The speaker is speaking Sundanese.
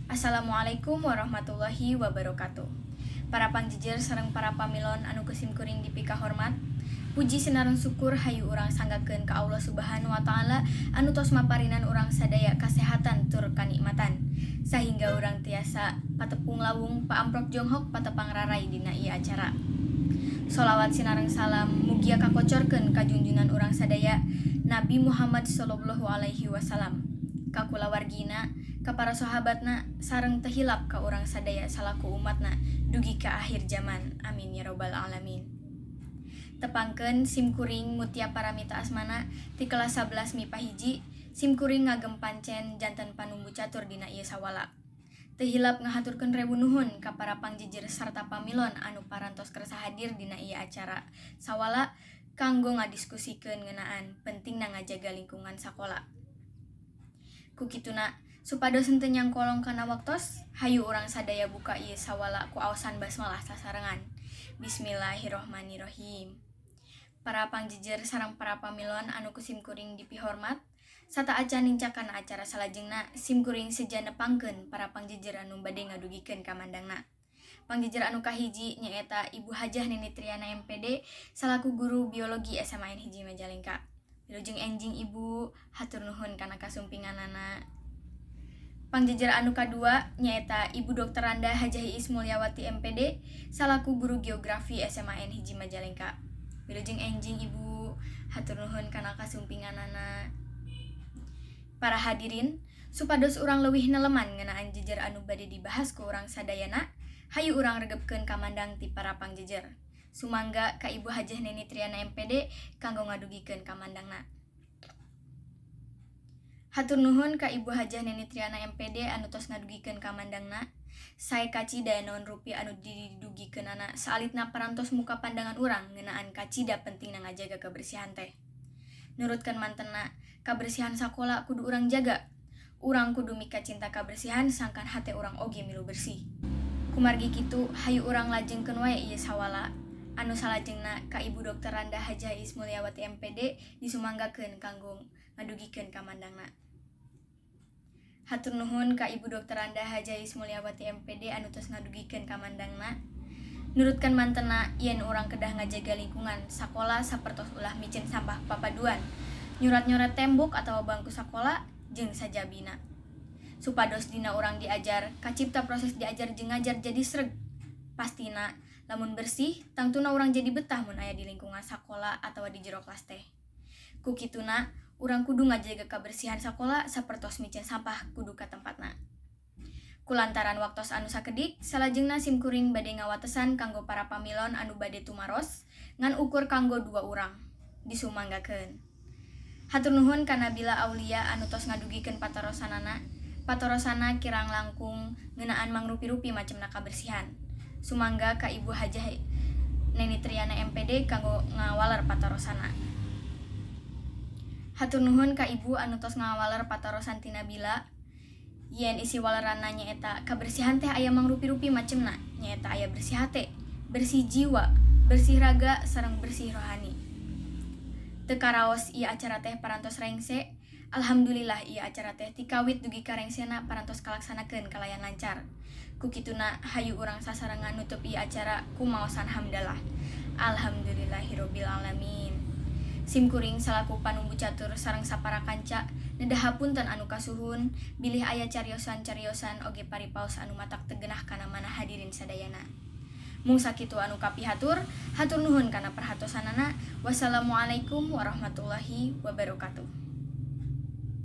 Assalamualaikum warahmatullahi wabarakatuh. Para pangjejer sareng para pamilon anu ku simkuring dipikahormat. Puji sinareng syukur hayu urang sanggakeun ka Allah Subhanahu wa Ta'ala anu tos maparinan urang sadaya kasehatan tur kanikmatan sahingga urang tiasa patepung lawung, paamprok jonghok, patepang raray dina ieu acara. Solawat sinareng salam mugia kakocorkeun ka junjunan urang sadaya, Nabi Muhammad sallallahu alaihi wasallam, ka kulawargina, ka para sahabatna, sareng teu hilap ka urang sadaya salaku umatna dugi ka akhir zaman. Amin ya robbal alamin. Tepangkeun, simkuring Mutia Paramita Asmana ti kelas 11 MIPA 1. Simkuring ngagem pancen janten panumbu catur dina ieu sawala. Teu hilap ngahaturkeun rebu nuhun ka para pangjejer sarta pamilon anu parantos kersa hadir dina ieu acara sawala kanggo ngadiskusikeun ngeunaan pentingna ngajaga lingkungan sakola. Ku kituna, supados henteu nyangkolong kana waktos, hayu urang sadaya buka ieu sawala ku aosan basmalah sasarengan. Bismillahirrohmanirrohim. Para pangjejer sareng para pamilon anu ku simkuring dipihormat, sateuacan nincak kana acara salajengna, simkuring seja nepangkeun para pangjejer anu bade ngadugikeun kamandangna. Pangjejer anu kahiji nyaeta Ibu Hajah Neni Triana MPD salaku guru biologi SMAN 1 Majalengka. Wilujeng enjing, Ibu, hatur nuhun kana kasumpinganana. Pangjejer anu kadua nyaeta Ibu Dr. Randa Hajah Iis Mulyawati MPD salaku guru geografi SMAN 1 Majalengka. Wilujeng enjing, Ibu, hatur nuhun kana kasumpinganana. Para hadirin, supados urang leuwih neleman ngeunaan jejer anu bade dibahas ku urang sadayana, hayu urang regepkeun kamandang ti para pangjejer. Sumangga ka Ibu Hajah Neni Triana MPD kanggo ngadugikeun kamandangna. Hatur nuhun ka Ibu Hajah Neni Triana MPD anu tos ngadugikeun kamandangna. Sae kacida naon rupi anu didugikeunana, saalitna parantos muka pandangan urang ngeunaan kacida pentingna ngajaga kebersihan teh. Nurutkeun mantenna, kabersihan sakola kudu urang jaga. Urang kudu mika cinta kabersihan sangkan hate urang oge milu bersih. Kumargi kitu, hayu urang lajengkeun wae ieu sawala. Anu salajengna ka Ibu Dr. Randa Hajah Iis Mulyawati MPD disumanggakeun kanggo ngadugikeun kamandangna. Hatur nuhun ka Ibu Dr. Randa Hajah Iis Mulyawati MPD anu tos ngadugikeun kamandangna. Nurutkeun mantenna yen urang kedah ngajaga lingkungan sakola sapertos ulah miceun sampah papaduan, nyurat-nyoret tembok atawa bangku sakola, jeung sajabina. Supados dina urang diajar kacipta proses diajar jeung ngajar jadi sreg. Pastina lamun bersih, tangtuna urang jadi betah mun aya di lingkungan sakola atawa di jero kelas teh. Ku kituna, urang kudu ngajaga kabersihan sakola sapertos miceun sampah kudu ka tempatna. Kulantaran waktos anu sakedik, salajengna simkuring bade ngawatesan kanggo para pamilon anu bade tumaros ngan ukur kanggo dua urang. Disumanggakeun. Hatur nuhun ka Nabila Aulia anu tos ngadugikeun patarosanana. Patarosanna kirang langkung ngeunaan mangrupi-rupi macemna kabersihan. Sumangga ka Ibu Hajah Neni Triana MPD kanggo ngawaler patarosana. Hatur nuhun ka Ibu anu tos ngawaler patarosan ti Nabila. Yen isi waleranna nyaeta kabersihan teh aya mangrupi-rupi macemna, nyaeta aya bersih hate, bersih jiwa, bersih raga, sareng bersih rohani. Teu karaos ieu acara teh parantos rengse. Alhamdulillah, ieu acara teh ti kawit dugi ka rengsena parantos kalaksanakeun kalayan lancar. Ku kituna, hayu urang sasarengan nutup ieu acara ku maosan hamdalah. Alhamdulillahirabbil alamin. Simkuring salaku panumbu catur sareng sapara kanca nedah hapunten anu kasuhun bilih aya cariosan-cariosan oge paripaos anu matak teu genah kana manah hadirin sadayana. Mung sakitu anu kapihatur, hatur nuhun kana perhatosanana. Wassalamualaikum warahmatullahi wabarakatuh.